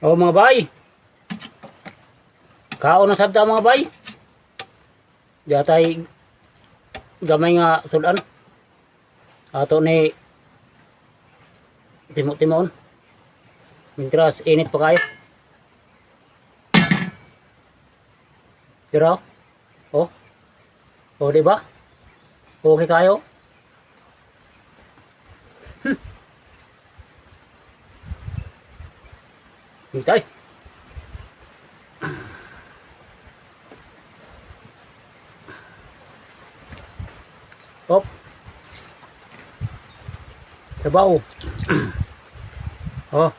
Oh, mga bay. Kaon na sad ta, mga bay. Diatay gamay nga sudan. Ato ni timo-timon. Mintras init pa kayo. Dira. Oh. Oh, di ba? Okay kayo? Hintay. Hop. Sabaw. Oh.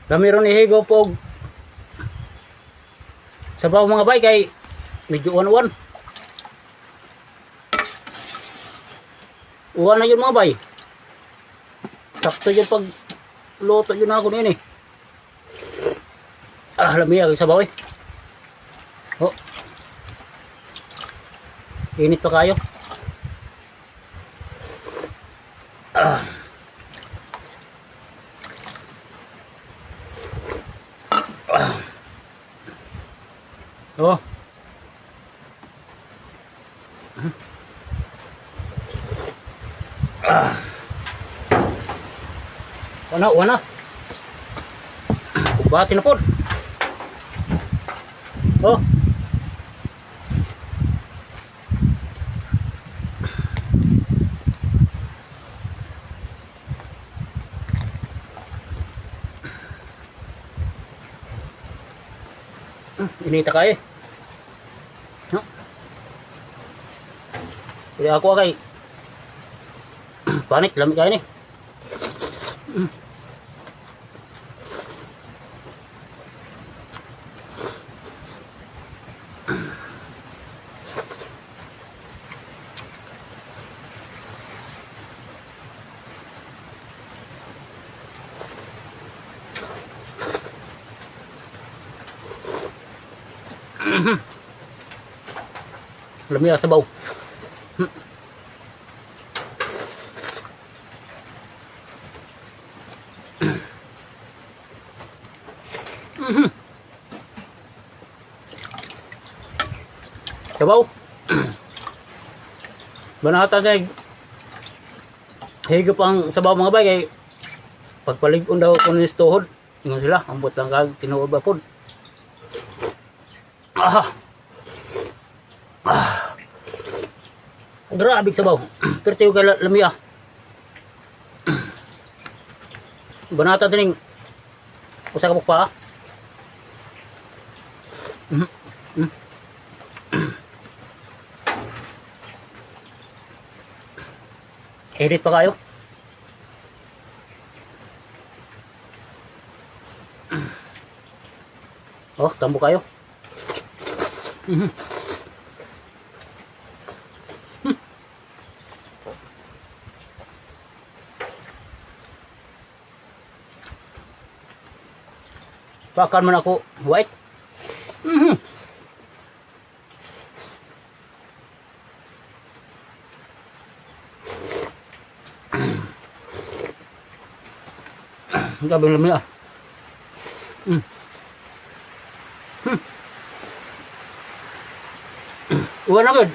Lami ron ihigop og sabaw, mga bay, kay medyo uwan-uwan. Uwan na yun, mga bay. Sakto yun pag luto yun ako niyan eh. Ah, lami ang sabaw eh. Oh. Init pa kayo. Ah. Ah. Oh. Ah. Wala, wala. Bati na po. Oh. Inita kayo. No? Kaya ako kay panit, lamig kayo ni. Lami ang sabaw. Sabaw. Banata kay higop ang sabaw, mga bay, kay pagpalig-on daw kun ni tuhod. Ingon sila, ambot lang kag tinuod ba pod. Ah. Ah. Grabe sabaw. Pero tayo kay lami ah. Banata dining usa ka bukpa ah. Edit pa kayo. Oh, tambo kayo. Pakan man ako, white. Grabe lami ah. Uwan na gud.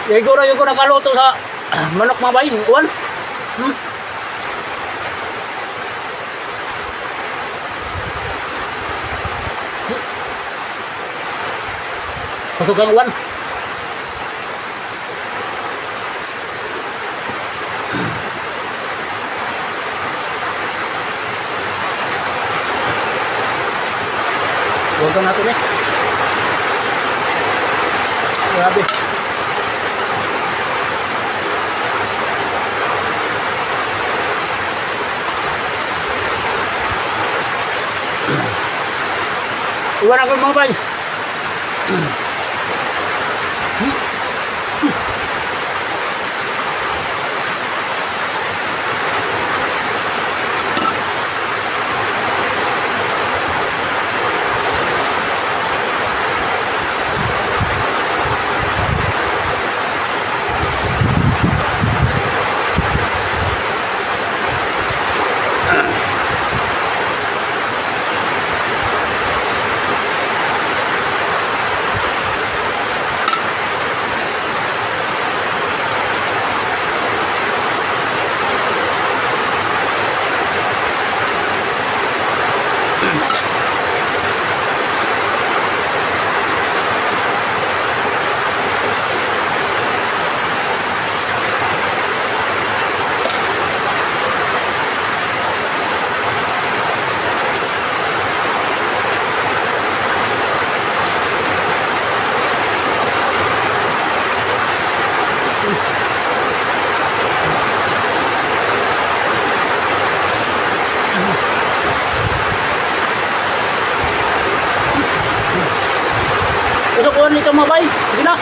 Yago na yung ko nakaluto sa manok, mga bay. Uwan. Pasok ang uwan. Huwag kang natin eh. Grabe. Iwan ako, mga bay. Gusto ko nito, mga bay. Sige na.